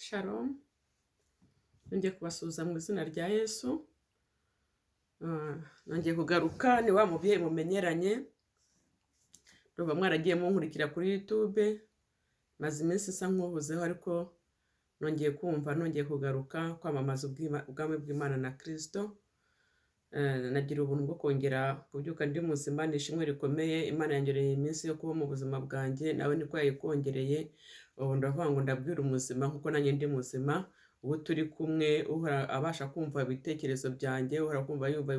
Shalom, nongeye kubasuhuza mu izina rya Yesu. Nongeye kugaruka, ni wa mubyeyi mumenyeranye, ndumva mwaragiye munkurikira kuri YouTube, maze iminsi isa nk'ubuzeho, ariko nongeye kumva nongeye kugaruka kwamamaza ubwami bw'Imana na Kristo. Nagira ubuntu bwo kongera kubyuka ndi muzima, ni ishimwe rikomeye. Imana yangereye iminsi yo kuba mu buzima bwanjye, nawe niko yayikongereye. Ubu ndavuga ngo ndabwira umuzima nkuko nanjye ndi muzima. Ubu turi kumwe, uhora abasha kumva ibitekerezo byanjye, uhora kumva yumva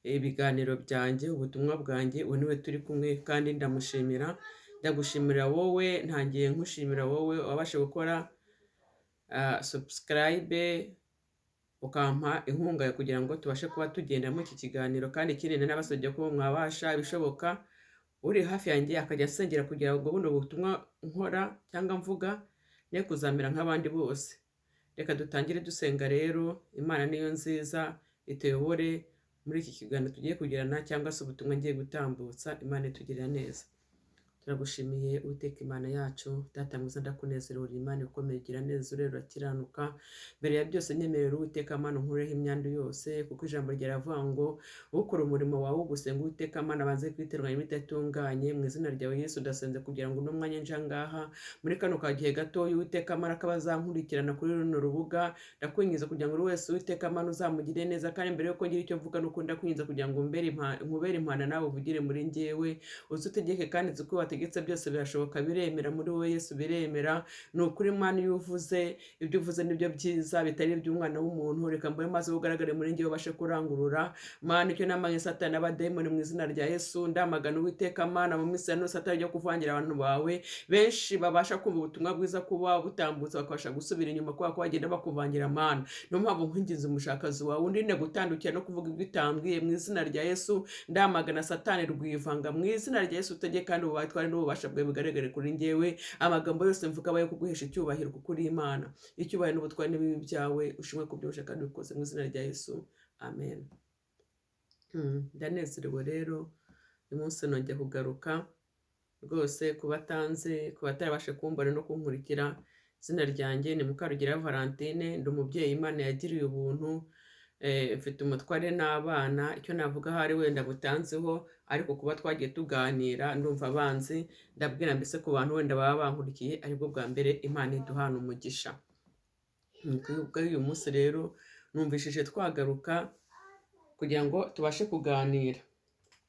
ibiganiro byanjye, ubutumwa bwanjye, ubu niwe turi kumwe kandi ndamushimira. Ndagushimira wowe, ntangiye nkushimira wowe wabasha gukora subscribe, ukampa inkunga kugira ngo tubashe kuba tugenda muri iki kiganiro. Kandi ikindi, nabasabye ko mwabasha ibishoboka, uri hafi yanjye akajya asengera kugira ngo buno butumwa nkora cyangwa mvuga ne kuzamera nk'abandi bose. Reka dutangire dusenga rero. Imana niyo nziza, ituyobore muri iki kiganiro tugiye kugirana cyangwa se ubutumwa ngiye gutambutsa. Imana itugirira neza. Turagushimiye, Uwiteka Imana yacu, Data mwiza, ndakunezerewe. Uri Imana ikomeye, igira neza, urera, urakiranuka. Mbere ya byose, nyemerera, Uwiteka Mana, unkureho imyanda yose, kuko ijambo ryawe riravuga ngo ukora umurimo wawe wo gusenga, Uwiteka Mana, abanze kwiteranya ibidatunganye. Mu izina ryawe Yesu, ndasenze kugira ngo uno mwanya nja ngaha muri kano kagihe gatoya, Uwiteka Mana, akaba azankurikirana kuri runo rubuga, ndakwinginze kugira ngo buri wese, Uwiteka Mana, uzamugire neza. Kandi mbere yuko ngira icyo mvuga, nuko ndakwinginze kugira ngo nkubere impana, nawe uvugire muri njyewe, uze utegeke. Kandi nzi ko wategetse byose birashoboka, biremera muri wowe Yesu, biremera. Ni ukuri Mana, iyo uvuze, ibyo uvuze nibyo byiza, bitari iby'umwana w'umuntu. Reka mbone maze ugaragare muri njyewe, ubashe kurangurura. Mana, icyo namanye Satani n'abadayimoni mu izina rya Yesu, ndamagana, Uwiteka Mana, mu minsi ya none Satani ryo kuvangira abantu bawe benshi babasha kumva ubutumwa bwiza kuba butambutse, bakabasha gusubira inyuma kubera ko bagenda bakuvangira. Mana, niyo mpamvu nkwinginze, umushakazi wawe, undinde gutandukira no kuvuga ibyo utambwiye. Mu izina rya Yesu, ndamagana Satani rwivanga. Mu izina rya Yesu, utegeke kandi ubatware n'ububasha bwawe bugaragare kuri njyewe. Amagambo yose mvuga abaye kuguhesha icyubahiro, kuko uri Imana. Icyubahiro n'ubutware n'ibibi byawe, ushimwe ku byo kandi ubikoze mu izina rya Yesu, amen. Ndanezerewe rero, uyu munsi nongeye kugaruka rwose ku batanze, ku batarabasha kumbona no kunkurikira. Izina ryanjye ni Mukarugira Valentine, ndi umubyeyi Imana yagiriye ubuntu, mfite umutware n'abana. Icyo navuga ahari wenda butanzeho, ariko kuba twagiye tuganira ndumva banzi. Ndabwira mbese ku bantu wenda baba bankurikiye aribwo bwa mbere, Imana iduhana umugisha. Kuri uyu munsi rero numvishije twagaruka kugira ngo tubashe kuganira.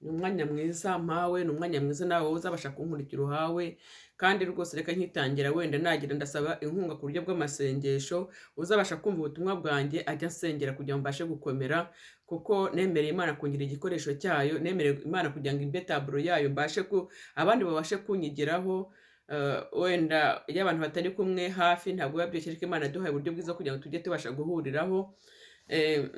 Ni umwanya mwiza mpawe, ni umwanya mwiza nawe wowe uzabasha kunkurikira uhawe. Kandi rwose reka nkitangira wenda nagira ndasaba inkunga ku buryo bw'amasengesho. Uzabasha kumva ubutumwa bwanjye ajya asengera kugira ngo mbashe gukomera, kuko nemereye Imana kungira igikoresho cyayo, nemereye Imana kugira ngo imbe taburo yayo, mbashe ku abandi babashe kunyigiraho. Wenda iyo abantu batari kumwe hafi ntabwo biba byoroshye, ariko Imana yaduhaye uburyo bwiza kugira ngo tujye tubasha guhuriraho.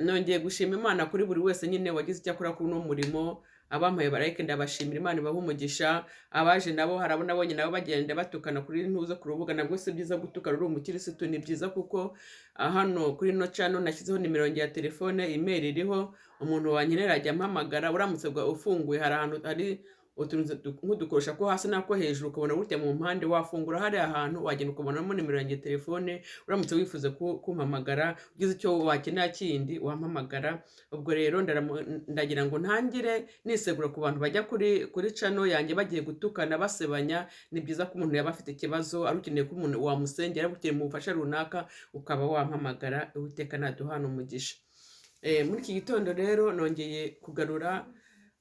Nongeye gushima Imana kuri buri wese nyine wagize icyo akora kuri uno murimo. Abampaye barayike, ndabashimira, Imana ibahe umugisha. Abaje nabo, hari abo nabonye nabo bagenda batukana kuri ntuza ku rubuga. Nabwo si byiza gutukana uri umukirisitu, ni byiza kuko hano kuri ino channel nashyizeho nimero yanjye ya telefone, email iriho. Umuntu wankenera ajya ampamagara. Uramutse ufunguye, hari ahantu hari utuntu nk'udukorosha ko hasi n'ako hejuru, ukabona gutya mu mpande, wafungura hariya hantu, wagenda ukabonamo nimero yanjye ya telefone. Uramutse wifuza kumpamagara, ugize icyo wakenera kindi, wampamagara. Ubwo rero ndagira ngo ntangire nisegura ku bantu bajya kuri channel yanjye bagiye gutukana, basebanya. Ni byiza ko umuntu yaba afite ikibazo, ari ukeneye ko umuntu wamusengera, ari ukeneye mu bufasha runaka, ukaba wampamagara. Uwiteka naduhana umugisha. Muri iki gitondo rero nongeye kugarura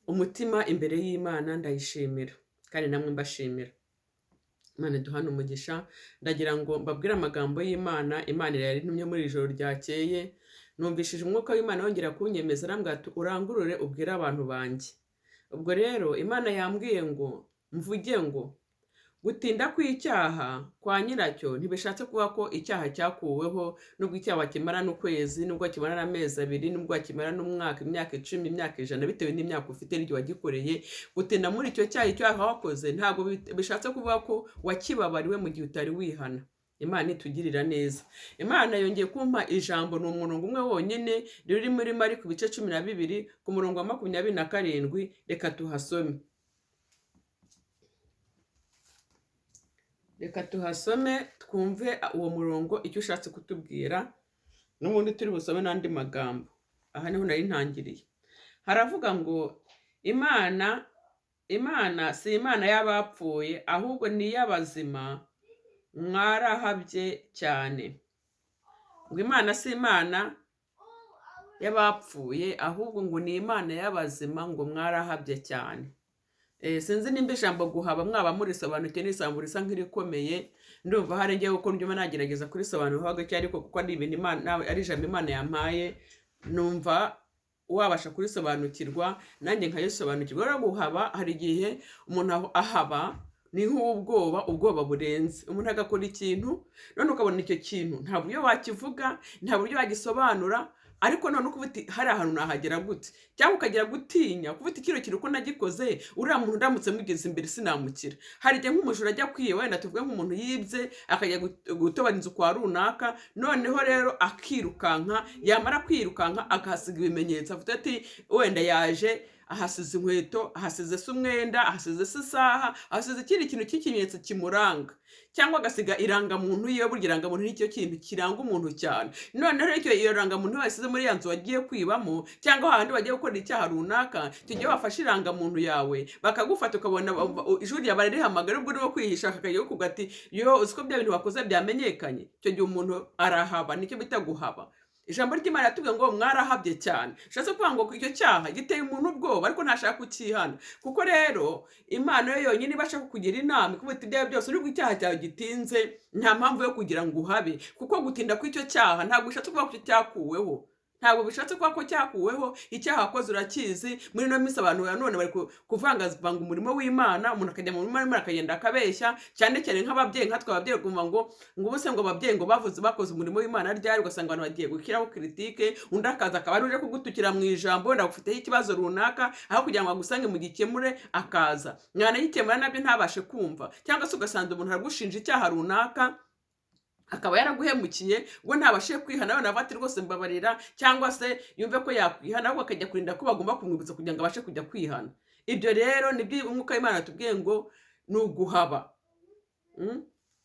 umutima imbere y'Imana, ndayishimira kandi namwe mbashimira. Imana iduhane umugisha. Ndagira ngo mbabwire amagambo y'Imana. Imana yari intumye muri iri joro ryakeye. Numvishije umwuka w'Imana wongera kunyemeza, arambwira ati: "Urangurure ubwire abantu banjye." Ubwo rero Imana yambwiye ngo mvuge ngo gutinda kw'icyaha kwa nyiracyo ntibishatse kuvuga ko icyaha cyakuweho. Nubwo icyaha wakimara n'ukwezi, nubwo wakimara n'amezi 2, nubwo wakimara n'umwaka, imyaka 10, imyaka 100, bitewe n'imyaka ufite n'igihe wagikoreye, gutinda muri icyo cyaha, icyaha wakoze, ntabwo bishatse kuvuga ko wakibabariwe mu gihe utari wihana. Imana itugirira neza. Imana yongeye kumpa ijambo, ni umurongo umwe wonyine ruri muri Mariko ibice 12 ku murongo wa 27. Reka tuhasome. Reka tuhasome twumve uwo murongo icyo ushatse kutubwira, n'ubundi turi busome n'andi magambo. Aha niho nari ntangiriye. Haravuga ngo Imana si Imana y'abapfuye, ahubwo ni iy'abazima, mwarahabye cyane. Ngo Imana si Imana y'abapfuye, ahubwo ngo ni Imana y'abazima, ngo mwarahabye cyane. Sinzi nimba ijambo guhaba mwaba murisobanukiwe, n'isambu risa nk'irikomeye. Ndumva hari ngewe uko ndimo nagerageza kurisobanura gake, ariko kuko ari ibintu Imana, ari ijambo Imana yampaye, numva wabasha kurisobanukirwa nanjye nkarisobanukirwa. Rero guhaba, hari igihe umuntu ahaba ni nk'ubwoba, ubwoba burenze, umuntu agakora ikintu none ukabona icyo kintu nta buryo wakivuga, nta buryo wagisobanura, ariko none ukuba uti hari ahantu nahagera gute, cyangwa ukagira gutinya kuba uti kino kintu uko nagikoze, uriya muntu ndamutse mugeze imbere sinamukira. Hari igihe nk'umujura ajya kwiba, wenda tuvuge nk'umuntu yibye akajya gutobora inzu kwa runaka, noneho rero akirukanka, yamara kwirukanka akahasiga ibimenyetso, avuga ati wenda yaje ahasize inkweto, ahasize se umwenda, ahasize se isaha, ahasize ikindi kintu cy'ikimenyetso kimuranga, cyangwa agasiga irangamuntu yiwe. Burya irangamuntu ni cyo kintu kiranga umuntu cyane. Noneho icyo iyo rangamuntu wasize muri ya nzu wagiye kwibamo, cyangwa hahandi wagiye gukora icyaha runaka, icyo gihe wafashe irangamuntu yawe bakagufata, ukabona ijwi ryawe bararihamagara ubwo urimo kwihisha, kakajya kuvuga ati yo uzi ko bya bintu wakoze byamenyekanye. Icyo gihe umuntu arahaba, nicyo bita guhaba. Ijambo ry'Imana riratubwira ngo mwarahabye cyane. Bishatse kuvuga ngo icyo cyaha giteye umuntu ubwoba, ariko ntashaka kukihana. Kuko rero Imana yo yonyine ibasha kukugira inama ikuvuga iti ibyawe byose, nubwo icyaha cyawe gitinze, nta mpamvu yo kugira ngo uhabe, kuko gutinda kw'icyo cyaha ntabwo bishatse kuvuga ko cyakuweho, ntabwo bishatse kuvuga ko cyakuweho. Icyaha wakoze urakizi. Muri ino minsi abantu nanone bari kuvangavanga umurimo w'Imana, umuntu akajya mu murimo w'Imana akagenda akabeshya, cyane cyane nk'ababyeyi, nkatwe ababyeyi, kumva ngo ubuse ngo ababyeyi ngo bavuze bakoze umurimo w'Imana ryari? Ugasanga abantu bagiye gushyiraho critique, undi akaza akaba ari uje kugutukira mu ijambo, wenda agufiteho ikibazo runaka, aho kugira ngo agusange mu gikemure akaza mwanagikemura nabyo ntabashe kumva, cyangwa se ugasanga umuntu aragushinja icyaha runaka, akaba yaraguhemukiye, ngo ntabashe kwihana, wenda avuga ati rwose mbabarira, cyangwa se yumve ko yakwihana, ahubwo akajya kurinda ko bagomba kumwibutsa kugira ngo abashe kujya kwihana. Ibyo rero nibyo Umwuka w'Imana atubwiye ngo ni uguhaba.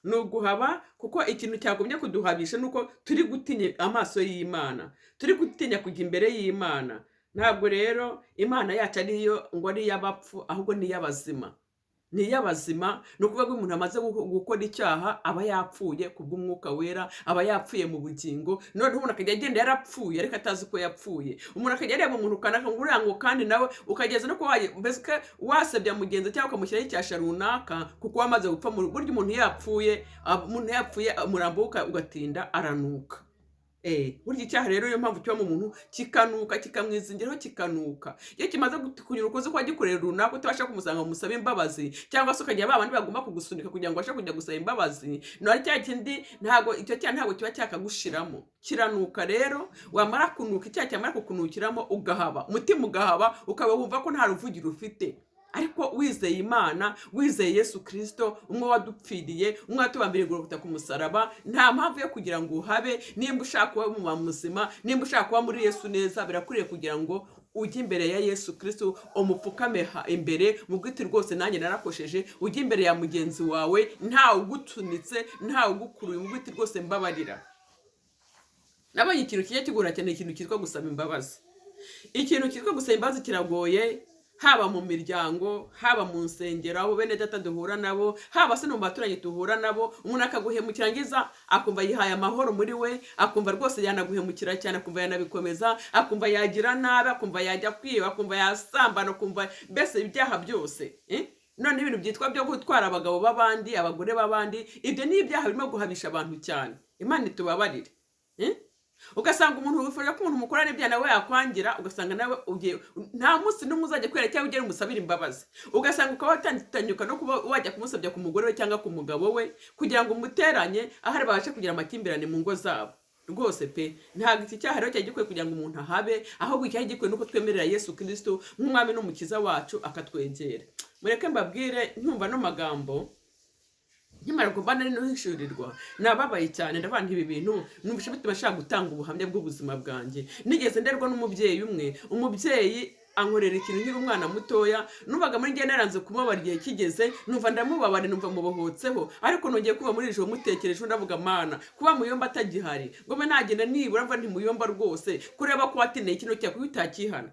Ni uguhaba, kuko ikintu cyagombye kuduhabisha ni uko turi gutinya amaso y'Imana, turi gutinya kujya imbere y'Imana. Ntabwo rero Imana yacu ariyo ngo ari iy'abapfu, ahubwo ni iy'abazima, ni iy'abazima. Ni ukuvuga ko umuntu amaze gukora icyaha aba yapfuye ku bw'Umwuka Wera, aba yapfuye mu bugingo. Noneho umuntu akajya agenda yarapfuye ariko atazi ko yapfuye. Umuntu akajya areba umuntu kanaka ngo uriya ngo, kandi nawe ukageza no kuba mbese wasebya mugenzi cyangwa ukamushyiraho icyasha runaka, kuko wamaze gupfa. Burya umuntu yapfuye, umuntu yapfuye umurambo we ugatinda aranuka. Burya icyaha rero niyo mpamvu kiba mu muntu kikanuka, kikamwizingiraho kikanuka. Iyo kimaze kunyura ukoze ko wagikorera runaka, utabasha kumusanga ngo umusabe imbabazi, cyangwa se ukajya ba bandi bagomba kugusunika kugira ngo ubashe kujya gusaba imbabazi, no cya kindi ntabwo icyo cyaha ntabwo kiba cyakagushiramo, kiranuka. Rero wamara kunuka, icyaha cyamara kukunukiramo, ugahaba, umutima ugahaba, ukaba wumva ko nta ruvugiro ufite. Ariko wizeye Imana, wizeye Yesu Kirisito, umwe wadupfiriye, umwe watubambiriye Golgota ku musaraba, nta mpamvu yo kugira ngo uhabe. Nimba ushaka kuba mu muzima, nimba ushaka kuba muri Yesu neza, birakwiriye kugira ngo ujye imbere ya Yesu Kirisito, umupfukame imbere, mubwite rwose nanjye narakosheje. Ujye imbere ya mugenzi wawe ntawe ugutunitse, ntawe ugukuruye, mubwite rwose mbabarira. Nabonye ikintu kijya kigora cyane, ikintu cyitwa gusaba imbabazi. Ikintu cyitwa gusaba imbabazi kiragoye, haba mu miryango, haba mu nsengero, abo bene data duhura nabo, haba se no mu baturanyi duhura nabo. Umuntu akaguhemukira ngiza akumva yihaye amahoro muri we, akumva rwose yanaguhemukira cyane, akumva yanabikomeza, akumva yagira nabi, akumva yajya kwiba, akumva yasambana, akumva mbese ibyaha byose, eh? None ibintu byitwa byo gutwara abagabo b'abandi, abagore b'abandi, ibyo ni ibyaha birimo guhabisha abantu cyane. Imana itubabarire, eh? Ugasanga umuntu wifuza ko umuntu mukorana ibyaha nawe yakwangira, ugasanga nawe ugiye nta munsi n'umwe uzajya kwera cyangwa ugere umusabire imbabazi, ugasanga ukaba watandukanyuka no kuba wajya kumusabya ku mugore we cyangwa ku mugabo we kugira ngo umuteranye, ahari babashe kugira amakimbirane mu ngo zabo. Rwose pe, ntabwo iki cyaha rero cyari gikwiye kugira ngo umuntu ahabe, ahubwo icyari gikwiye nuko twemerera Yesu Kirisito nk'umwami n'umukiza wacu akatwegera. Mureke mbabwire, ntumva no magambo nkimara kuba nari nuhishurirwa, nababaye cyane. Ndavuga nti ibi bintu numvise bituma nshaka gutanga ubuhamya bw'ubuzima bwanjye. Nigeze nderwa n'umubyeyi umwe, umubyeyi Ankorera ikintu nkiri umwana mutoya, numvaga muri njye naranze kumubabara, igihe kigeze numva ndamubabara, numva mubohotseho. Ariko nongeye kuba muri ijoro mutekereje, ndavuga: "Mana, kuba Muyomba atagihari, ngo mbe nagenda nibura mva ntimuyomba rwose, kureba ko watineye kino cyaha, kuko utakihana."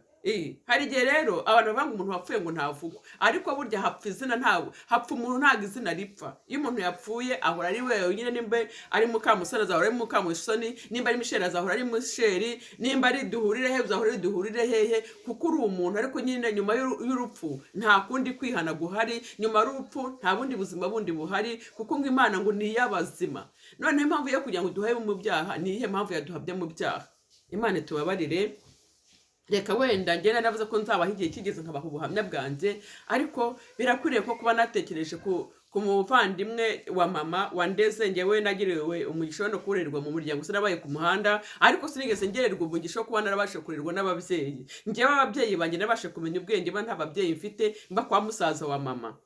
Hari igihe rero abantu bavuga ngo umuntu wapfuye ngo ntavugwa, ariko burya hapfa izina, ntabwo hapfa umuntu, ntabwo izina ripfa. Iyo umuntu yapfuye ahora ari wenyine. Nimba ari Mukamusoni azahora ari Mukamusoni, nimba ari Misheli azahora ari Misheli, nimba ari Duhurire hehe uzahora ari Duhurire hehe, kuko uri umuntu. Ariko nyine nyuma y'urupfu nta kundi kwihana guhari, nyuma y'urupfu nta bundi buzima bundi buhari, kuko ngo Imana ngo ni iy'abazima. Noneho impamvu yo kugira ngo duhabe mu byaha ni iyihe? Mpamvu yaduhabye mu byaha? Imana itubabarire. Reka wenda ngenda navuze ko nzabaha igihe kigeze nkabaha ubuhamya bwanjye, ariko birakwiriye ko kuba natekereje ku muvandimwe wa mama wandeze. Ngewe nagiriwe umugisha no kurererwa mu muryango, sinabaye ku muhanda, ariko sinigeze ngererwa umugisha wo kuba narabashe kurerwa n'ababyeyi. Ngewe ababyeyi banjye nabashe kumenya ubwenge ba nta babyeyi mfite, mba kwa musaza wa mama.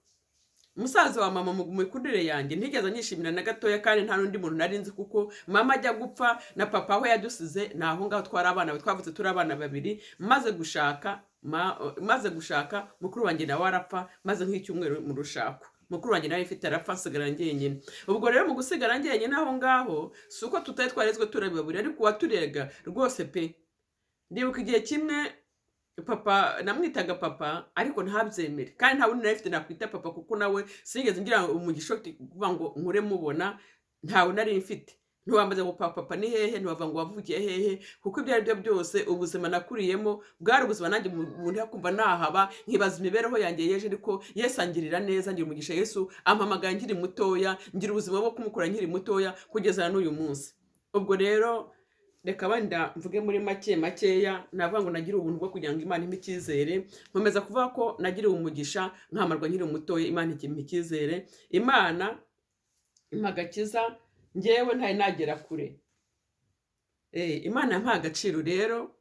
Musaza wa mama mu mikurire yanjye ntigeze anyishimira na gatoya, kandi nta n'undi muntu nari nzi, kuko mama ajya gupfa na papa aho yadusize ni aho ngaho. Twari abana, twavutse turi abana babiri. Maze gushaka mukuru wanjye nawe arapfa, maze nk'icyumweru mu rushako mukuru wanjye nawe mfite arapfa, nsigara njyenyine. Ubwo rero mu gusigara njyenyine aho ngaho, si uko tutari twarezwe turi babiri, ariko uwaturega rwose pe. Ndibuka igihe kimwe papa, namwitaga papa ariko ntabyemere, kandi nta wundi nari mfite nakwita papa, kuko nawe sinigeze ngira umugisha wo kuvuga ngo nkure mubona, ntawe nari mfite. Ntiwambaze ngo papa, papa ni hehe, ntiwava ngo wavukiye hehe, kuko ibyo ari byo byose ubuzima nakuriyemo bwari ubuzima nanjye umuntu yakumva nahaba nkibaza imibereho yanjye yeje. Ariko Yesu angirira neza, ngira umugisha. Yesu ampamagara nkiri mutoya, ngira ubuzima bwo kumukora nkiri mutoya kugeza n'uyu munsi. Ubwo rero reka wenda mvuge muri make makeya, navuga ngo nagiriwe ubuntu bwo kugira ngo Imana impe icyizere. Nkomeza kuvuga ko nagiriwe umugisha nkamarwa nkiri mutoya, Imana ikimpa icyizere, Imana impa agakiza ngewe ntari nagera kure. Imana yampaye agaciro rero.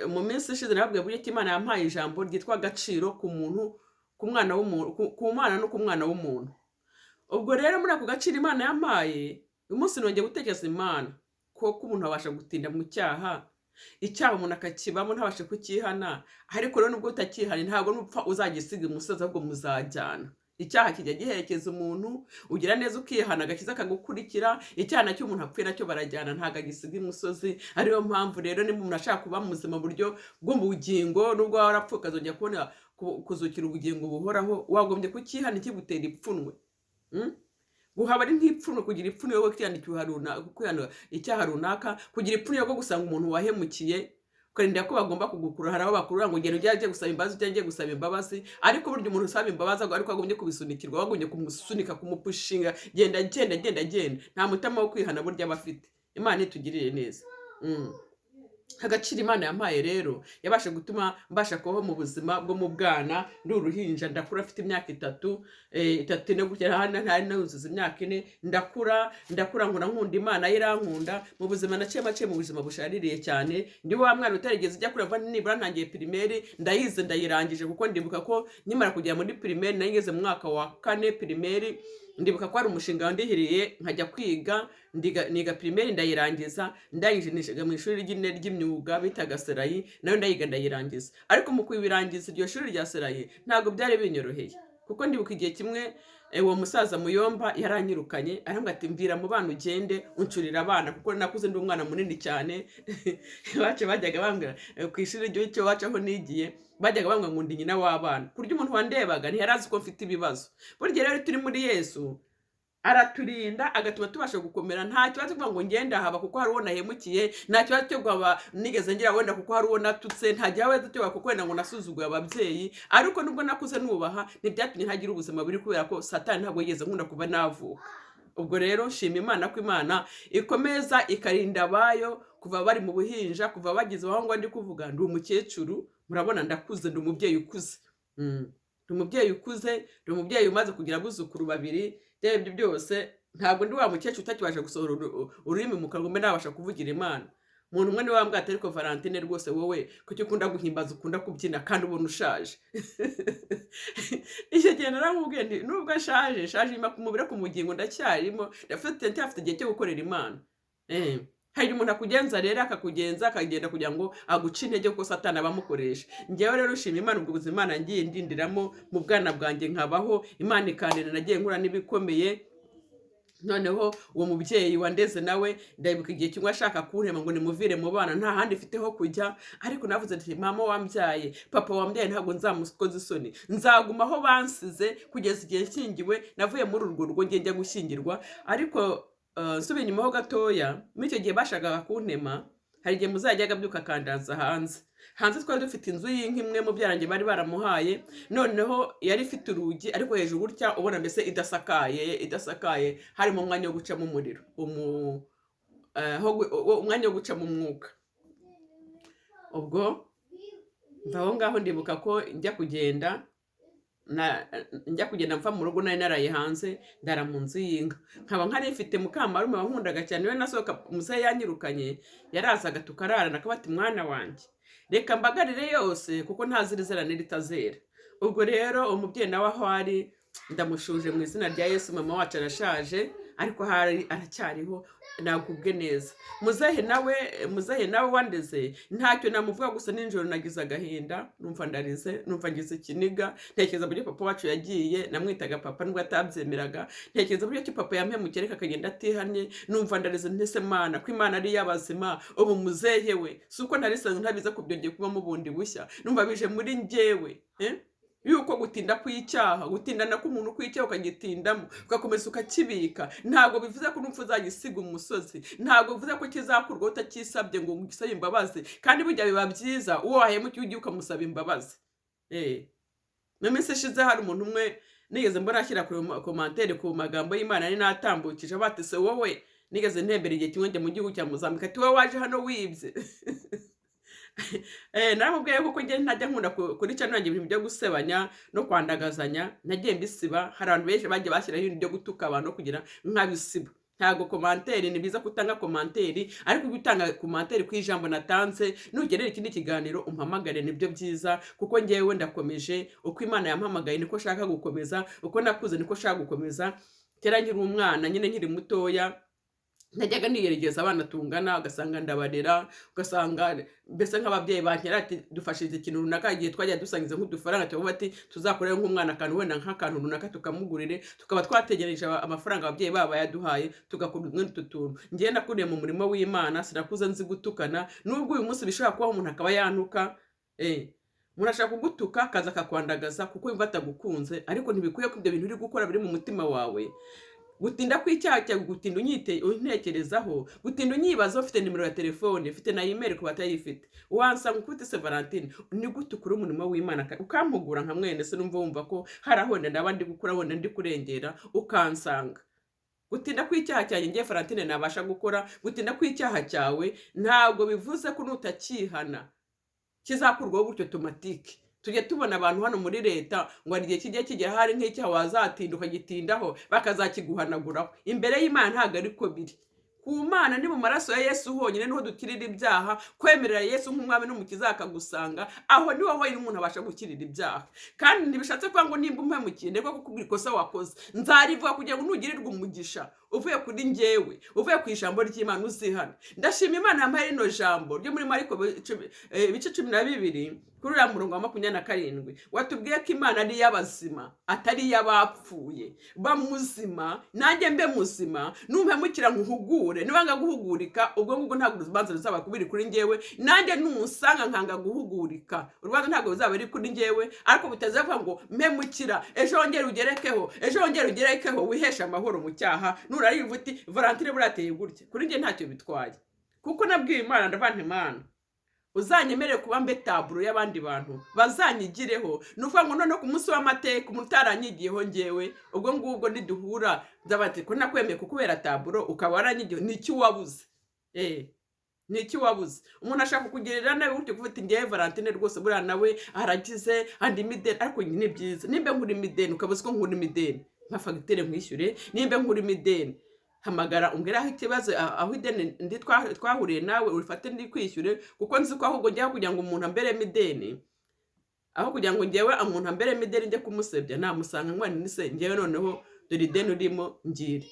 Mu minsi ishize nababwiye buryo ki Imana yampaye ijambo ryitwa agaciro ku muntu, ku mwana w'umuntu, ku Mana no ku mwana w'umuntu. Ubwo rero muri ako gaciro Imana yampaye, uyu munsi nongeye gutekereza Imana ko umuntu abasha gutinda mu cyaha, icyaha umuntu akakibamo ntabashe kucyihana. Ariko rero nubwo utakihanye, ntabwo nupfa uzagisiga umusozi, ahubwo muzajyana. Icyaha kijya giherekeza umuntu. Ugira neza ukihana, agakiza kagukurikira. Icyaha nacyo umuntu apfuye nacyo barajyana, ntabwo agisiga imusozi. Ariyo mpamvu rero niba umuntu ashaka kuba muzima mu buryo bw'ubugingo, nubwo waba warapfuye ukazongera kubona kuzukira ubugingo buhoraho, wagombye kucyihana ikigutera ipfunwe. Guhaba ari nk'ipfunwe, kugira ipfunwe ryo kwihana icyaha runaka, kugira ipfunwe ryo gusanga umuntu wahemukiye, ukarinda ko bagomba kugukura. Hari aho bakurura ngo ugenda ujya gusaba imbabazi, ujya gusaba imbabazi. Ariko burya umuntu usaba imbabazi ariko agombye kubisunikirwa, bagombye kumusunika, kumupushinga, genda, genda, genda, genda, nta mutima wo kwihana burya aba afite. Imana itugirire neza. Agaciro Imana yampaye rero yabasha gutuma mbasha kubaho mu buzima bwo mu bwana, ndi uruhinja, ndakura afite imyaka 3, 3, 4 gutya, hano ntari nuzuza imyaka 4. Ndakura, ndakura, nkura nkunda Imana, yo irankunda. Mu buzima naciye maciye mu buzima bushaririye cyane, ndi wa mwana utarigeze ujya kureva. Nibura ntangiye primaire, ndayize, ndayirangije, kuko ndibuka ko nkimara kugera muri primaire, nari ngeze mu mwaka wa kane primaire, ndibuka ko hari umushinga wandihiriye nkajya kwiga. Niga primaire ndayirangiza, ndangije niga mu ishuri ry'imyuga bitaga Serayi, nayo ndayiga ndayirangiza. Ariko mu kubirangiza iryo shuri rya Serayi ntabwo byari binyoroheye, kuko ndibuka igihe kimwe uwo musaza Muyomba yaranyirukanye, arambwira ati: "Mvira mu bana ugende uncurira abana," kuko nakuze ndi umwana munini cyane. Iwacu bajyaga bambwira, ku ishuri ry'icyo wacu aho nigiye, bajyaga bambwira ngo ndi nyina w'abana, ku buryo umuntu wandebaga ntiyari azi ko mfite ibibazo. Burya rero turi muri Yesu, araturinda agatuma tubasha gukomera. Nta kibazo kuvuga ngo ngenda haba kuko hari uwo nahemukiye, nta kibazo cyo guhaba nigeze ngira wenda kuko hari uwo natutse, nta kibazo cyo kuko wenda ngo nasuzuguye ababyeyi. Ariko nubwo nakuze nubaha, ntibyatumye ntagira ubuzima buri, kubera ko Satani ntabwo yigeze nkunda kuva navuka. Ubwo rero nshima Imana ko Imana ikomeza ikarinda abayo kuva bari mu buhinja, kuva bageze aho ngo ndi kuvuga ndi umukecuru. Murabona ndakuze, ndi umubyeyi ukuze. Ndi umubyeyi ukuze, ndi umubyeyi umaze kugira abuzukuru babiri. Ibyo byose ntabwo ndi wa mukecuru utakibasha gusohora ururimi mu kanwa mbe nabasha kuvugira Imana. Umuntu umwe niwe wambwira ati: "Ariko Valentine rwose wowe kuki ukunda guhimbaza, ukunda kubyina kandi ubona ushaje?" Icyo gihe naramubwiye nti: "Nubwo nshaje, nshaje inyuma ku mubiri, ku bugingo ndacyarimo, ndacyafite igihe cyo gukorera Imana." Hari igihe umuntu akugenza rero, akakugenza akagenda kugira ngo aguce intege, kuko Satani aba amukoresha. Njyewe rero ushima Imana ubwo buzima Imana ngiye ndindiramo mu bwana bwanjye, nkabaho Imana ikandinda, nagiye nkura n'ibikomeye. Noneho uwo mubyeyi wandeze nawe, ndabibuka igihe kimwe ashaka kuntema ngo nimuvire mu bana, nta handi mfite ho kujya. Ariko navuze nti: "Mama wambyaye, papa wambyaye, ntabwo nzamukoza isoni, nzaguma aho bansize kugeza igihe nshyingiwe." Navuye muri urwo rugo ngiye njya gushyingirwa. Ariko nsubiye inyuma ho gatoya, muri icyo gihe bashakaga kuntema, hari igihe muzajya abyuka akandaza hanze. Hanze twari dufite inzu y'inka imwe mubyaranjye bari baramuhaye. Noneho yari ifite urugi, ariko hejuru gutya ubona mbese idasakaye, harimo umwanya wo gucamo umuriro, umwanya wo gucamo umwuka. Ubwo mva aho ngaho, ndibuka ko njya kugenda mva mu rugo, nari naraye hanze, ndara mu nzu y'inka. Nkaba nkari mfite mukamarume wankundaga cyane. We nasohoka muzehe yanyirukanye, yarazaga tukararana, akaba ati: "Mwana wanjye, reka mbagarire yose kuko ntazirizera n'iritazera." Ubwo rero umubyeyi nawe aho ari ndamushuje mu izina rya Yesu. Mama wacu arashaje, ariko ahari aracyariho, nagubwe neza. Muzehe nawe wandeze, ntacyo namuvuga. Gusa nijoro nagize agahinda, numva ndarize, numva ngize ikiniga, ntekereza uburyo papa wacu yagiye. Namwitaga papa nubwo atabyemeraga. Ntekereza uburyo ki papa yampemukiye ariko akagenda atihannye, numva ndarize. Ntese Mana, ko Imana ari iy'abazima, ubu muzehe we? Si uko ntarisanzwe ntabiza kubyongeye kubamo bundi bushya, numva bije muri njyewe, eh? Yuko gutinda kw'icyaha, gutindana k'umuntu kw'icyaha, ukagitindamo, ugakomeza ukakibika, ntabwo bivuze ko n'upfa uzagisiga umusozi, ntabwo bivuze ko kizakurwaho utacyisabye ngo ugisabe imbabazi. Kandi burya biba byiza uwo wahemukiye ugiye ukamusaba imbabazi. Mu minsi ishize hari umuntu umwe nigeze mbona ashyira kuri commentaire ku magambo y'Imana nari natambukije, batese wowe nigeze ntembera igihe kimwe njya mu gihugu cya Mozambique, ati: "Wowe waje hano wibye." Naramubwiye kuko njye ntajya nkunda kuri channel yanjye ibintu byo gusebanya no kwandagazanya, nagiye mbisiba. Hari abantu benshi bagiye bashyiraho ibintu byo gutuka abantu kugira nkabisiba. Ntabwo commentaire, ni byiza kutanga commentaire, ariko ujye utanga commentaire ku ijambo natanze. Nugenera ikindi kiganiro umpamagare, nibyo byiza, kuko ngewe ndakomeje. Uko Imana yampamagaye niko nshaka gukomeza, uko nakuze niko nshaka gukomeza. Kera nkiri umwana nyine, nkiri mutoya, najyaga niyeregeza abana tungana, ugasanga ndabarera, ugasanga mbese nk'ababyeyi bankera ati: "Dufashije ikintu runaka." Igihe twajya dusangiza nk'udufaranga, tukavuga ati: "Tuzakorere nk'umwana akantu, wenda nk'akantu runaka tukamugurire." Tukaba twategereje amafaranga ababyeyi babo bayaduhaye, tugakora umwe utu tuntu. Ngewe nakuriye mu murimo w'Imana, sinakuze nzi gutukana, nubwo uyu munsi bishobora kubaho umuntu akaba yantuka. Umuntu ashaka kugutuka, akaza akakwandagaza kuko yumva atagukunze, ariko ntibikwiye ko ibyo bintu uri gukora biri mu mutima wawe. Gutinda kw'icyaha cyawe, gutinda unyite untekerezaho, gutinda unyibazaho, ufite nimero ya telefone, ufite na email ku batayifite, wansanga ukubite se Valentine, ni gute ukora umurimo w'Imana ukampugura nka mwene se, numva wumva ko hari aho wenda ndaba ndi gukora, wenda ndi kurengera, ukansanga. Gutinda kw'icyaha cyanjye ngiye Valentine nabasha gukora, gutinda kw'icyaha cyawe ntabwo bivuze ko nutakihana kizakurwaho gutyo automatique. Tujya tubona abantu hano muri leta ngo hari igihe kijya kigera, hari nk'icyaha wazatinda ukagitindaho, bakazakiguhanaguraho. Imbere y'Imana ntabwo ariko biri. Ku Mana ni mu maraso ya Yesu honyine niho dukirira ibyaha. Kwemerera Yesu nk'umwami n'umukiza akagusanga, aho niho honyine umuntu abasha gukirira ibyaha. Kandi ntibishatse kuvuga ngo nimba umpemukiye ndetse kukubwira ikosa wakoze, nzarivuga kugira ngo nugirirwe umugisha uvuye kuri njyewe, uvuye ku ijambo ry'Imana, uzihana. Ndashima Imana yampaye rino jambo ryo muri Mariko ibice 12, kuri uriya murongo wa 27, watubwiye ko Imana ari iy'abazima, atari iy'abapfuye. Ba muzima, nanjye mbe muzima. Numpemukira nkuhugure, niba guhugurika, ubwo ngubwo ntabwo urubanza ruzaba kubiri kuri njyewe. Nanjye nusanga nkanga guhugurika, urubanza ntabwo ruzaba ruri kuri njyewe. Ariko bitazavuga ngo mpemukira ejo wongere ugerekeho, ejo wongere ugerekeho, wiheshe amahoro mu cyaha. Nurariva uti: "Valentine burateye gutya," kuri njye ntacyo bitwaye, kuko nabwiye Imana, ndavuga nti: "Imana, uzanyemerere kuba mbe tableau y'abandi bantu bazanyigireho." Ni ukuvuga ngo noneho ku munsi w'amateka, umuntu utaranyigiyeho ngewe, ubwo ngubwo niduhura nzaba ati: "Ko nakwemeye kukubera tableau ukaba waranyigiyeho, ni iki wabuze?" Ni iki wabuze? Umuntu ashaka kukugirira nabi gutyo, kuvuga ati: "Ngewe Valentine rwose buriya nawe aragize andi mideni." Ariko ni byiza nimba nkura imideni, ukaba uzi ko nkura imideni, nka fagitire nkwishyure. Nimba nkura imideni, hamagara umbwire aho ikibazo, aho ideni ndi twahuriye nawe, urifate ndikwishyure, kuko nzi ko ahubwo njyaho kugira ngo umuntu amberemo ideni, aho kugira ngo ngewe umuntu amberemo ideni njye kumusebya, namusanga nkwana nise ngewe noneho dore ideni urimo ngire.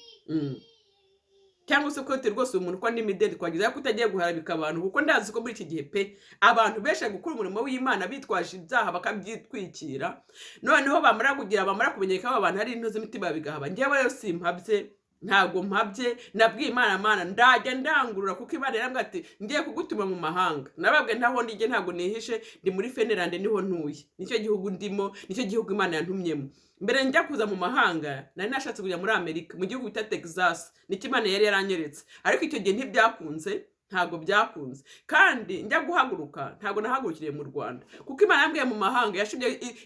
Cyangwa se ko rwose uyu muntu ko n'imideli twagize, ariko utagiye guharabika abantu, kuko ndazi ko muri iki gihe pe abantu benshi bari gukora umurimo w'Imana bitwaje ibyaha bakabyitwikira, noneho bamara kugira, bamara kumenyeka ko aba bantu ari intozi z'imitima bigahaba. Njyewe rero simpabye, ntabwo mpabye. Nabwiye Imana, Mana, ndajya ndangurura, kuko Imana yarambwiye ati ngiye kugutuma mu mahanga. Nababwiye ntaho ndijye, ntabwo nihishe, ndi muri Finland, niho ntuye, nicyo gihugu ndimo, nicyo gihugu Imana yantumyemo. Mbere njya kuza mu mahanga nari nashatse kujya muri Amerika, mu gihugu bita Texas, nicyo Imana yari yaranyeretse, ariko icyo gihe ntibyakunze, ntabwo byakunze. Kandi njya guhaguruka ntabwo nahagurukiriye mu Rwanda, kuko Imana yambwiye mu mahanga,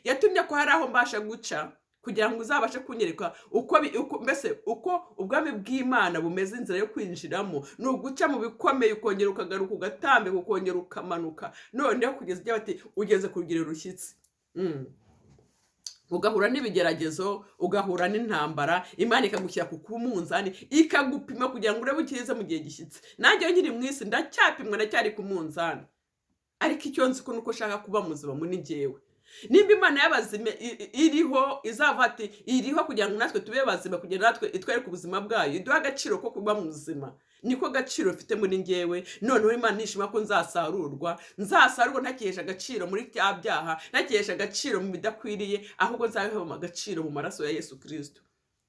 yatumye ko hari aho mbasha guca kugira ngo uzabashe kunyereka uko mbese uko ubwami bw'Imana bumeze. Inzira yo kwinjiramo ni uguca mu bikomeye, ukongera ukagaruka, ugatambika, ukongera ukamanuka, noneho kugeza igihe bati ugeze ku rugero rushyitse. Ugahura n'ibigeragezo, ugahura n'intambara, Imana ikagushyira ku munzani, ikagupima kugira ngo urebe ukize mu gihe gishyitse. Nanjye nkiri mu isi ndacyapimwa, ndacyari ku munzani, ariko icyo nzi ko nuko ushaka kuba muzima muri njyewe. Nimba Imana y'abazima iriho, izava ati iriho kugira ngo natwe tube bazima, kugira ngo natwe itwereke ubuzima bwayo, iduhe agaciro ko kuba muzima, niko gaciro mfite muri njyewe. Noneho Imana nishima ko nzasarurwa, nzasarurwa ntakihesha agaciro muri bya byaha, ntakihesha agaciro mu bidakwiriye, ahubwo nzabeho agaciro mu maraso ya Yesu Kirisito.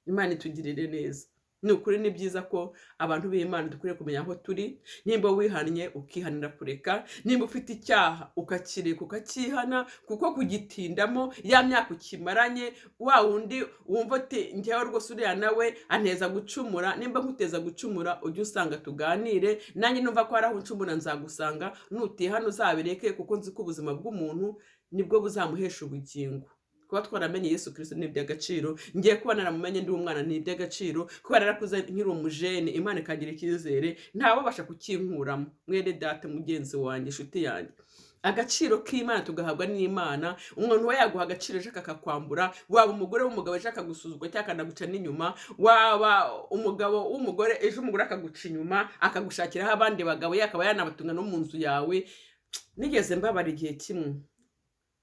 Imana itugirire neza. Ni ukuri, ni byiza ko abantu b'Imana dukwiriye kumenya aho turi. Nimba wihannye, ukihanira kureka. Nimba ufite icyaha, ukakireka, ukacyihana, kuko kugitindamo ya myaka ukimaranye wa wundi wumva uti njyewe rwose uriya nawe anteza gucumura. Nimba nkuteza gucumura, ujye usanga tuganire. Nanjye numva ko hari aho uncumura, nzagusanga. Nutihana uzabireke, kuko nzi ko ubuzima bw'umuntu nibwo buzamuhesha ubugingo. Kuba twaramenye Yesu Kirisito ni iby'agaciro. Ngiye kuba naramumenye ndi umwana ni iby'agaciro. Kuba narakuze nkiri umujene, Imana ikagira icyizere, ntawabasha kukinkuramo. Mwene data, mugenzi wanjye, inshuti yanjye, agaciro k'Imana tugahabwa n'Imana. Umuntu we yaguha agaciro ejo akakwambura. Waba umugore w'umugabo, ejo akagusuzugura cyangwa akanaguca n'inyuma. Waba umugabo w'umugore, ejo umugore akaguca inyuma, akagushakiraho abandi bagabo, yakaba yanabatunga no mu nzu yawe. Nigeze mbabara igihe kimwe,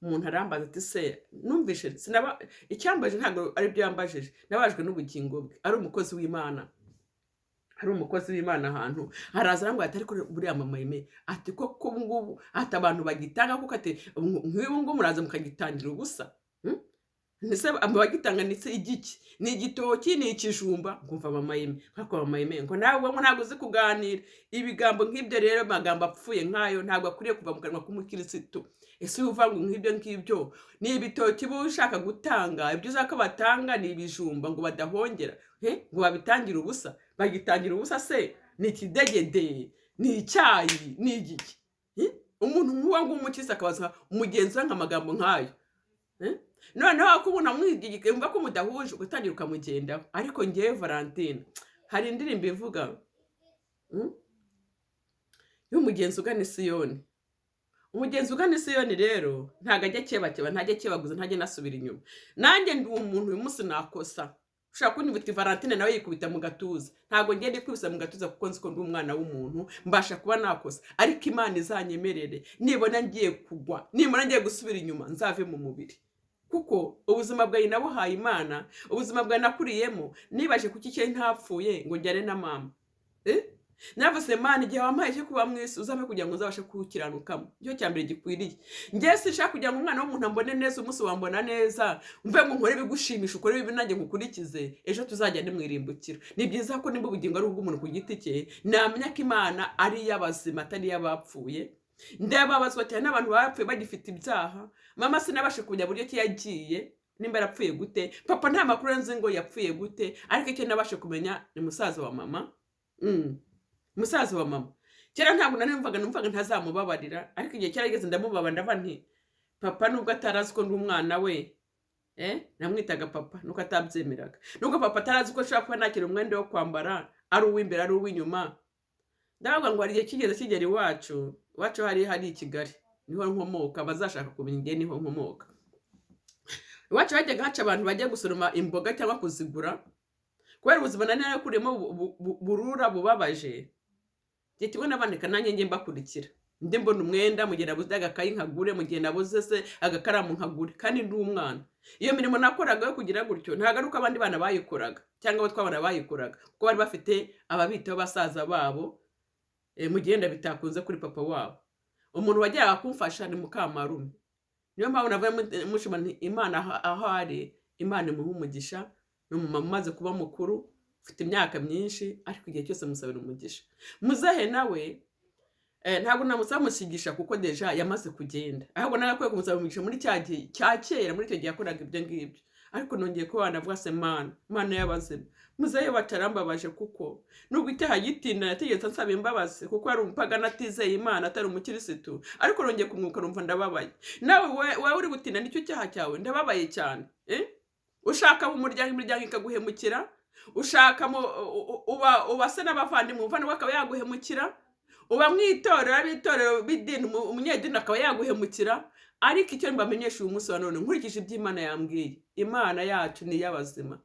umuntu arambaza ati se numvishe sinaba icyambaje, ntabwo ari byo yambajije, nabajwe n'ubugingo bwe. Ari umukozi w'Imana, ari umukozi w'Imana ahantu, araza arambwira ati ariko buriya mama Aime, ati koko ubu ngubu, ati abantu bagitanga kuko, ati nk'ubu ngubu muraza mukagitangira ubusa. Ese abagitanga ndetse igiki ni igitoki, ni ikijumba? Nkumva mama Aime, nka mama Aime, ngo nawe ngo ntabwo uzi kuganira. Ibigambo nk'ibyo rero, amagambo apfuye nk'ayo ntabwo akwiriye kuva mu kanwa k'umukirisitu. Ese uva ngo nk'ibyo ngibyo ni ibitoki uba ushaka gutanga? Ibyo ushaka ko batanga ni ibijumba ngo badahongera, ngo babitangire ubusa? Bagitangira ubusa se ni ikidegede, ni icyayi, ni igiki? Umuntu nk'uwo nguwo umukirisitu akabaza mugenzi we nk'amagambo nk'ayo. Noneho ko ubona mwumva ko mudahuje, ugatangira ukamugendaho. Ariko ngewe Valentine, hari indirimbo ivuga y'umugenzi ugana Isiyoni. Umugenzi ugana Isiyoni rero ntabwo ajya akebakeba, ntajya akebaguza, ntajya anasubira inyuma. Nanjye ndi umuntu, uyu munsi nakosa. Ushobora kunyumva uti Valentine nawe yikubita mu gatuza. Ntabwo ngenda ikubisa mu gatuza, kuko nzi ko ndi umwana w'umuntu, mbasha kuba nakosa. Ariko Imana izanyemerere, nibona ngiye kugwa, nibona ngiye gusubira inyuma, nzave mu mubiri, kuko ubuzima bwawe nabuhaye Imana. Ubuzima bwawe nakuriyemo, nibaje kuki icyo ntapfuye ngo njyane na mama. Navuze, Mana, igihe wampaye cyo kuba mu isi, uzampe kugira ngo nzabashe kuwukiranukamo. Nicyo cya mbere gikwiriye. Njye sinshaka kugira ngo umwana w'umuntu ambone neza. Umunsi wambona neza, mve ngo nkore ibigushimisha, ukore ibibi nanjye ngukurikize, ejo tuzajyane mu irimbukiro. Ni byiza ko nimba ubugingo ari ubw'umuntu ku giti cye, namenya ko Imana ari iy'abazima, atari iy'abapfuye. Ndababazwa cyane n'abantu bapfuye bagifite ibyaha. Mama sinabashe kumenya buryo ki yagiye, nimba yarapfuye gute. Papa nta makuru nzi ngo yapfuye gute, ariko icyo nabashe kumenya ni musaza wa mama. Musaza wa mama, kera ntabwo nari numvaga ntazamubabarira, ariko igihe cyarageze ndamubabara. Ndavuga nti papa, nubwo atarazi ko ndi umwana we, namwitaga papa nuko atabyemeraga, nubwo papa atarazi ko nshobora kuba nakira umwenda wo kwambara, ari uw'imbere, ari uw'inyuma. Ndavuga ngo hari igihe kigeze kigera iwacu. Iwacu hari i Kigali, niho nkomoka. Bazashaka kumenya igihe, niho nkomoka. Iwacu hajyaga haca abantu bajya gusoroma imboga cyangwa kuzigura. Kubera ubuzima nari narakuriyemo burura bubabaje, igihe kimwe nabandika nanjye njye mbakurikira. Ndi mbona umwenda mu gihe nabuze agakayi nkagure, mu gihe nabuze se agakaramu nkagure, kandi ndi umwana. Iyo mirimo nakoraga yo kugira gutyo ntabwo ari uko abandi bana bayikoraga cyangwa abo twabana bayikoraga, kuko bari bafite ababitaho basaza babo, mu gihe wenda bitakunze kuri papa wabo. Umuntu wajyaga kumfasha ni mukamarume. Niyo mpamvu navuye mushima nti Imana aho ari, Imana imuhe umugisha. Ni umumama umaze kuba mukuru, ufite imyaka myinshi, ariko igihe cyose musabira umugisha. Muzehe nawe ntabwo namusaba umugisha kuko déjà yamaze kugenda, ahubwo nagakwiye kumusaba umugisha muri cya gihe cya kera, muri icyo gihe yakoraga ibyo ngibyo. Ariko nongeye kuba navuga se Mana, Mana y'abazima, muzehe wacu arambabaje, kuko nubwo icyaha gitinda yategetse ansaba imbabazi, kuko yari umupagani atizeye Imana, atari umukirisitu, ariko nongeye kumwuka numva ndababaye. Nawe wowe uri gutinda nicyo cyaha cyawe, ndababaye cyane. Ushaka mu muryango, imiryango ikaguhemukira, ushaka mu uba se n'abavandimwe, umuvandimwe akaba yaguhemukira, uba mu itorero, ab'itorero b'idini, umunyedini akaba yaguhemukira. Ariko icyo mbamenyesha uyu munsi wa none, nkurikije ibyo Imana yambwiye, Imana yacu ni iy'abazima.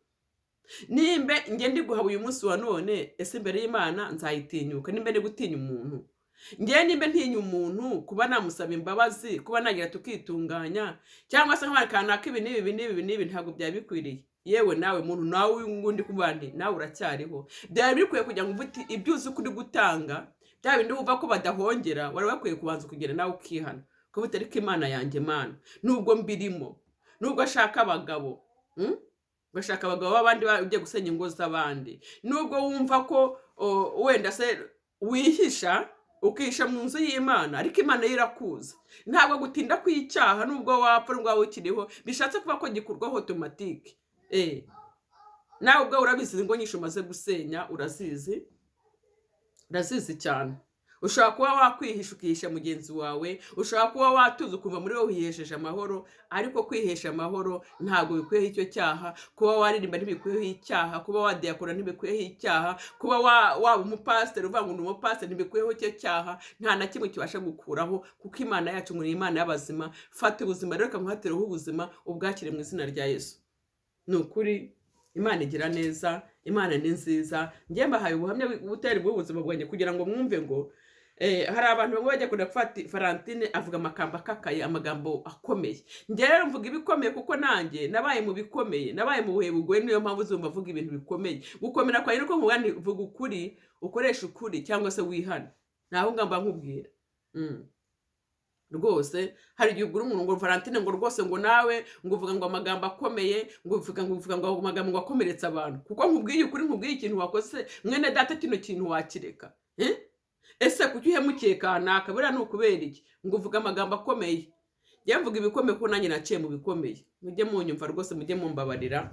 Nimba njye ndi guhaba uyu munsi wa none, ese imbere y'Imana nzayitinyuka? Nimba ndi gutinya umuntu, njyewe nimba ntinya umuntu kuba namusaba imbabazi, kuba nagira tukitunganya, cyangwa se nk'abandi kanaka ibi n'ibi n'ibi n'ibi, ntabwo byaba bikwiriye. Yewe nawe muntu, nawe ngundi kuvuga nti nawe uracyariho, byari bikwiye kugira ngo uvuge uti ibyo uzi ko uri gutanga, bya bindi wumva ko badahongera, wari bakwiye kubanza kugenda nawe ukihana, kuko ariko Imana yanjye, Mana, nubwo mbirimo, nubwo ashaka abagabo, Ugashaka abagabo b'abandi, ugiye gusenya ingo z'abandi, nubwo wumva ko wenda se wihisha, ukihisha mu nzu y'Imana, ariko Imana yo irakuzi. Ntabwo gutinda kw'icyaha, nubwo wapfa, nubwo waba ukiriho, bishatse kuba ko gikurwaho automatique. Nawe ubwawe urabizi, ingo nyinshi umaze gusenya urazizi, urazizi cyane. Ushobora kuba wakwihisha, ukihisha mugenzi wawe, ushobora kuba watuza ukumva muri wowe wihesheje amahoro, ariko kwihesha amahoro ntabwo bikuyeho icyo cyaha. Kuba waririmba ntibikuyeho icyaha, kuba wadiyakora ntibikuyeho icyaha, kuba waba umupasiteri uvuga ngo ni umupasiteri ntibikuyeho icyo cyaha. Nta na kimwe kibasha gukuraho, kuko Imana yacu ngo ni Imana y'abazima. Fata ubuzima rero, ikamuhatireho ubuzima, ubwakire mu izina rya Yesu. Ni ukuri Imana igira neza, Imana ni nziza. Njye mbahaye ubuhamya butari bw'ubuzima bwanjye kugira ngo mwumve ngo hari abantu bamwe bajya kunda gufata Valentine avuga amagambo akakaye, amagambo akomeye. Njye rero mvuga ibikomeye kuko nanjye nabaye mu bikomeye, nabaye mu buhe bugoye, niyo mpamvu uzumva avuga ibintu bikomeye. Gukomera kwawe nuko nkuvuga nti vuga ukuri, ukoreshe ukuri cyangwa se wihane, ntaho ngamba nkubwira. Rwose hari igihe ugura umuntu ngo Valentine, ngo rwose ngo nawe ngo uvuga ngo amagambo akomeye, ngo uvuga ngo amagambo ngo akomeretsa abantu, kuko nkubwiye ukuri, nkubwiye ikintu wakoze mwene data, kino kintu wakireka, eh? Ese kuki uhemukiye kanaka? Buriya ni ukubera iki? Ngo uvuga amagambo akomeye. Njye mvuga ibikomeye kuko nanjye naciye mu bikomeye. Mujye munyumva rwose, mujye mumbabarira.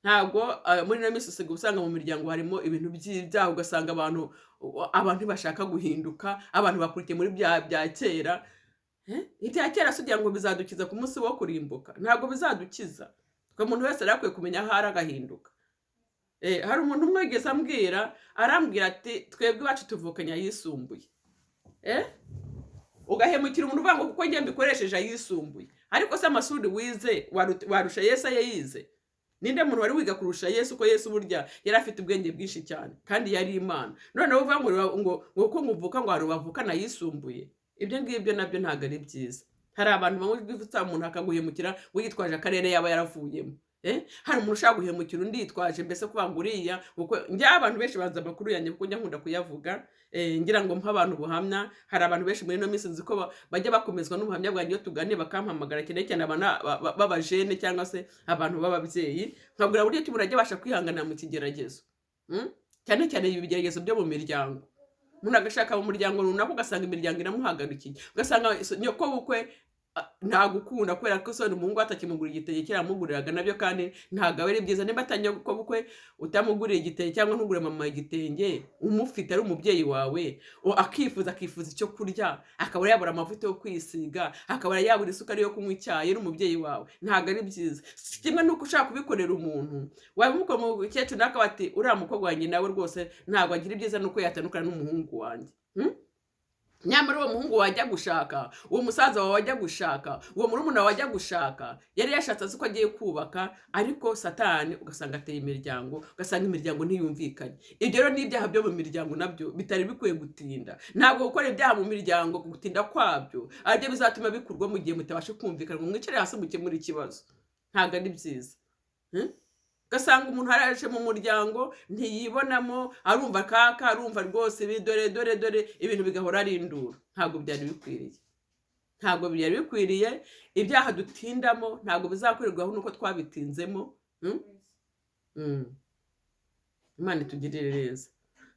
Ntabwo muri ino minsi usigaye usanga mu miryango harimo ibintu by'ibyaha, ugasanga abantu ntibashaka guhinduka, abantu bakurikiye muri bya bya kera. Ibya kera se ugira ngo bizadukiza ku munsi wo kurimbuka? Ntabwo bizadukiza. Twe umuntu wese yari akwiye kumenya aho ari agahinduka. Hari umuntu umwe wigeze ambwira, arambwira ati twebwe iwacu tuvukanye ayisumbuye. Ugahemukira umuntu uvuga ngo kuko njye mbikoresheje ayisumbuye. Ariko se amashuri wize warusha Yesu ayo yize? Ninde muntu wari wiga kurusha Yesu? Ko Yesu burya yari afite ubwenge bwinshi cyane kandi yari Imana. Noneho uvuga ngo kuko ngo uvuka ngo hari bavukana ayisumbuye, ibyo ngibyo nabyo ntabwo ari byiza. Hari abantu bamwe usanga umuntu akaguhemukira ngo yitwaje akarere yaba yaravuyemo. Hari umuntu ushaka guhemukira undi yitwaje mbese kuvuga ngo uriya, kuko njya abantu benshi bazi amakuru yanjye kuko njya nkunda kuyavuga, ngira ngo mpe abantu ubuhamya. Hari abantu benshi muri ino minsi nzi ko bajya bakomezwa n'ubuhamya bwanjye iyo tuganiye, bakampamagara, cyane cyane abana b'abajene cyangwa se abantu b'ababyeyi, nkabwira buryo ki umuntu ajya abasha kwihanganira mu kigeragezo. Cyane cyane ibi bigeragezo byo mu miryango. Umuntu agashaka mu muryango runaka, ugasanga imiryango iramuhagarikiye, ugasanga nyoko bukwe ntagukunda kubera ko so umuhungu atakimugurira igitenge kiramuguriraga nabyo, kandi ntabwo aba ari byiza. Nimba atanyoko bukwe utamuguriye igitenge cyangwa ntugure mama igitenge, umufite ari umubyeyi wawe, akifuza icyo kurya, akaba yabura amavuta yo kwisiga, akaba yabura isukari yo kunywa icyayi, ari umubyeyi wawe, ntabwo ari byiza. Si kimwe nuko ushaka kubikorera umuntu, wabimukora umukecuru nawe akaba ati uriya mukobwa wanjye nawe rwose ntabwo agira ibyiza nuko yatandukana n'umuhungu wanjye. Nyamara uwo muhungu wajya gushaka, uwo musaza wawe wajya gushaka, uwo murumuna wajya gushaka, yari yashatse azi ko agiye kubaka, ariko Satani ugasanga ateye imiryango, ugasanga imiryango ntiyumvikanye. Ibyo rero ni ibyaha byo mu miryango nabyo bitari bikwiye gutinda. Ntabwo gukora ibyaha mu miryango, gutinda kwabyo aribyo bizatuma bikurwa mu gihe mutabasha kumvikana ngo mwicare hasi mukemure ikibazo. Ntabwo ari byiza. Ugasanga umuntu araje mu muryango ntiyibonamo, arumva kaka, arumva rwose ibi, dore dore dore, ibintu bigahora ari induru. Ntabwo byari bikwiriye, ntabwo byari bikwiriye. Ibyaha dutindamo ntabwo bizakorerwaho nuko twabitinzemo. Imana itugirire neza.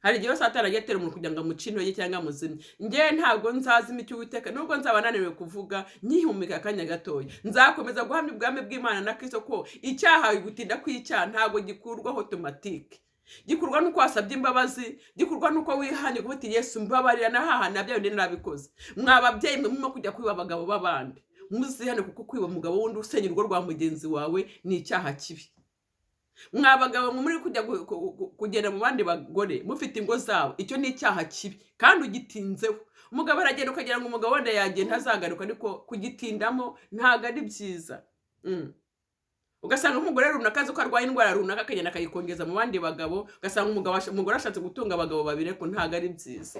Hari igihe Satani ajya atera umuntu kugira ngo amuce intege cyangwa amuzimye. Njye ntabwo nzazima icyo Uwiteka, nubwo nzaba nananiwe kuvuga nkihumeka akanya gatoya, nzakomeza guhamya ubwami bw'Imana na Kristo, ko icyaha, gutinda kw'icyaha ntabwo gikurwaho automatique. Gikurwa n'uko wasabye imbabazi, gikurwa n'uko wihanye kuba uti: "Yesu, mbabarira, na haha na bya bindi narabikoze." Mwa babyeyi mwe murimo kujya kwiba abagabo b'abandi, muzihane, kuko kwiba umugabo wundi, usenya urugo rwa mugenzi wawe, ni icyaha kibi. Mwa bagabo mwe muri kujya kugenda mu bandi bagore mufite ingo zabo, icyo ni icyaha kibi kandi ugitinzeho. Umugabo aragenda, ukagira ngo umugabo wenda yagenda azagaruka, ariko kugitindamo ntabwo ari byiza. Ugasanga umugore runaka azi ko arwaye indwara runaka, akagenda akayikongeza mu bandi bagabo, ugasanga umugore ashatse gutunga abagabo babiri, ariko ntabwo ari byiza.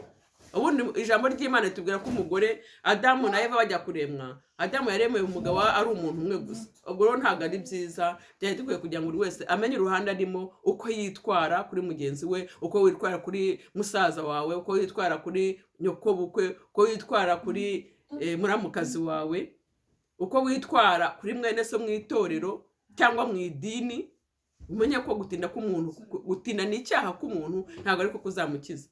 Ubundi ijambo ry'Imana ritubwira ko umugore, Adamu na Eva bajya kuremwa, Adamu yaremewe umugabo ari umuntu umwe gusa. Ubwo rero ntabwo ari byiza. Byari dukwiye kugira ngo buri wese amenye uruhande arimo, uko yitwara kuri mugenzi we, uko witwara kuri musaza wawe, uko witwara kuri nyokobukwe, uko witwara kuri muramukazi wawe, uko witwara kuri mwene so mu itorero cyangwa mu idini. Umenye ko gutinda k'umuntu, gutinda ni icyaha k'umuntu, ntabwo ariko kuzamukiza.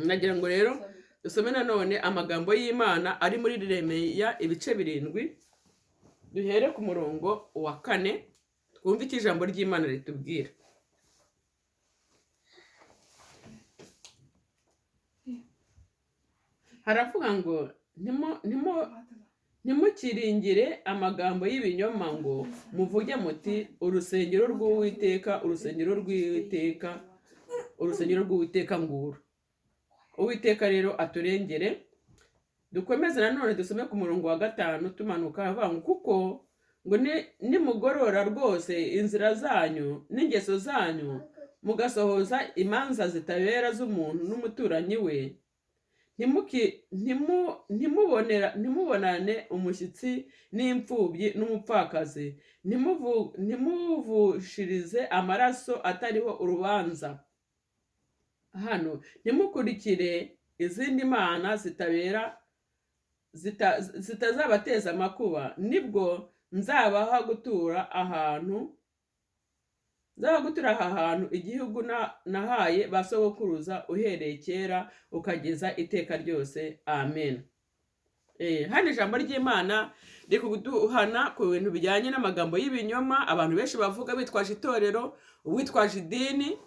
Nagira ngo rero dusome nanone amagambo y'Imana ari muri Yeremiya ibice 7, duhere ku murongo wa 4, twumve icyo ijambo ry'Imana ritubwira. Haravuga ngo: "Ntimukiringire amagambo y'ibinyoma ngo muvuge muti: 'Urusengero rw'Uwiteka, urusengero rw'Uwiteka, urusengero rw'Uwiteka nguru.'" Uwiteka rero aturengere. Dukomeze nanone dusome ku murongo wa 5 tumanuka. Avuga ngo: "Kuko ngo nimugorora rwose inzira zanyu n'ingeso zanyu, mugasohoza imanza zitabera z'umuntu n'umuturanyi we, ntimubonane umushyitsi n'imfubyi n'umupfakazi, ntimuvushirize amaraso atariho urubanza hano, ntimukurikire izindi mana zitabera zitazabateza amakuba, nibwo nzabaha gutura ahantu, nzabaha gutura aha hantu, igihugu nahaye ba sogokuruza uhereye kera ukageza iteka ryose. Amen." Hano ijambo ry'Imana riri kuduhana ku bintu bijyanye n'amagambo y'ibinyoma abantu benshi bavuga bitwaje itorero, witwaje idini,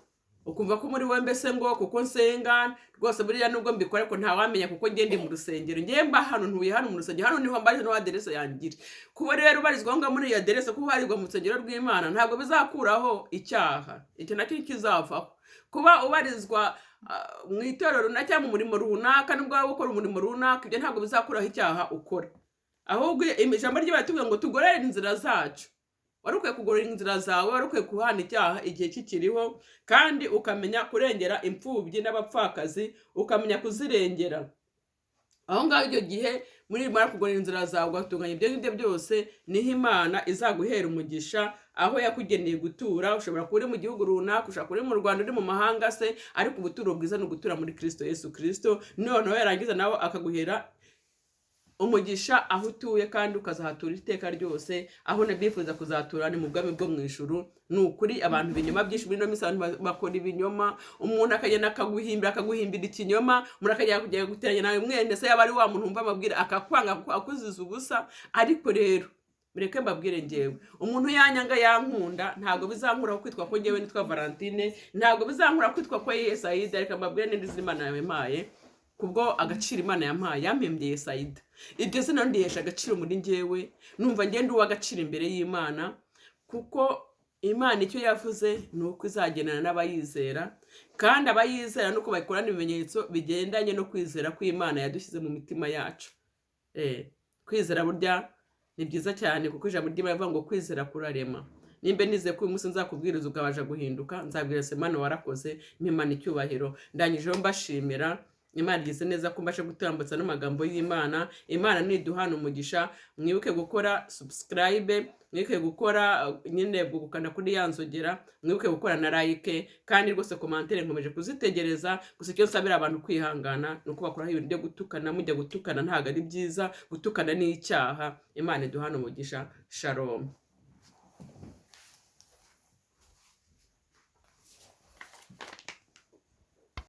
ukumva ko muri we mbese ngo kuko nsenga rwose, buriya nubwo mbikora ariko ntawamenya kuko ngende mu rusengero, ngewe mba hano, ntuye hano mu rusengero, hano niho mbarizwa, niho aderese yanjye. Kuba rero ubarizwa aho ngaho muri iyo aderese, kuba ubarizwa mu rusengero rw'Imana, ntabwo bizakuraho icyaha. Icyo nacyo kizavaho. Kuba ubarizwa mu itorero runaka cyangwa mu murimo runaka, nubwo waba ukora umurimo runaka, ibyo ntabwo bizakuraho icyaha ukora. Ahubwo ijambo ry'Imana ritubwira ngo tugorore inzira zacu. Wari ukwiye kugorora inzira zawe, wari ukwiye guhana icyaha igihe kikiriho, kandi ukamenya kurengera imfubyi n'abapfakazi, ukamenya kuzirengera. Aho ngaho icyo gihe muri mara kugorora inzira zawe, ugatunganya ibyo ngibyo byose, niho Imana izaguhera umugisha aho yakugeneye gutura. Ushobora kuba uri mu gihugu runaka, ushobora kuba uri mu Rwanda, uri mu mahanga se, ariko ubuturo bwiza ni ugutura muri Kristo Yesu Kristo. Noneho yarangiza nawe akaguhera umugisha aho utuye, kandi ukazahatura iteka ryose. Aho nabyifuza kuzatura ni mu bwami bwo mu ijuru. Ni ukuri, abantu ibinyoma byinshi muri ino minsi, abantu bakora ibinyoma, umuntu akagenda akaguhimbira, akaguhimbira ikinyoma, umuntu akajya kujya guteranya nawe mwene se, yaba ari wa muntu wumva amabwire akakwanga kuko akuziza ubusa. Ariko rero mureke mbabwire, ngewe umuntu yanyanga yankunda, ntabwo bizankuraho kwitwa ko ngewe nitwa Valentine, ntabwo bizankuraho kwitwa ko Yesayida. Reka mbabwire n'indi zina Imana yampaye, kubwo agaciro Imana yampaye, yampembye Yesayida. Iryo zina ndihesha agaciro muri ngewe, numva ngenda uw'agaciro imbere y'Imana, kuko Imana icyo yavuze ni uko izagendana n'abayizera, kandi abayizera nuko bakorana ibimenyetso bigendanye no kwizera kw'Imana yadushyize mu mitima yacu. Kwizera burya ni byiza cyane, kuko ijambo ry'Imana rivuga ngo kwizera kurarema. Nimba nizeye ko uyu munsi nzakubwiriza ukabasha guhinduka, nzabwira se Imana warakoze, Imana icyubahiro. Ndangije mbashimira. Imana igize neza ko mbasha gutambutsa n'amagambo y'Imana. Imana niduhana umugisha. Mwibuke gukora subscribe, mwibuke gukora nyine gukanda kuri ya nzogera, mwibuke gukora na like, kandi rwose commentaire nkomeje kuzitegereza. Gusa icyo nsabira abantu kwihangana ni uko bakuraho ibintu byo gutukana. Mujya gutukana ntabwo ari byiza, gutukana ni icyaha. Imana iduhana umugisha. Shalom.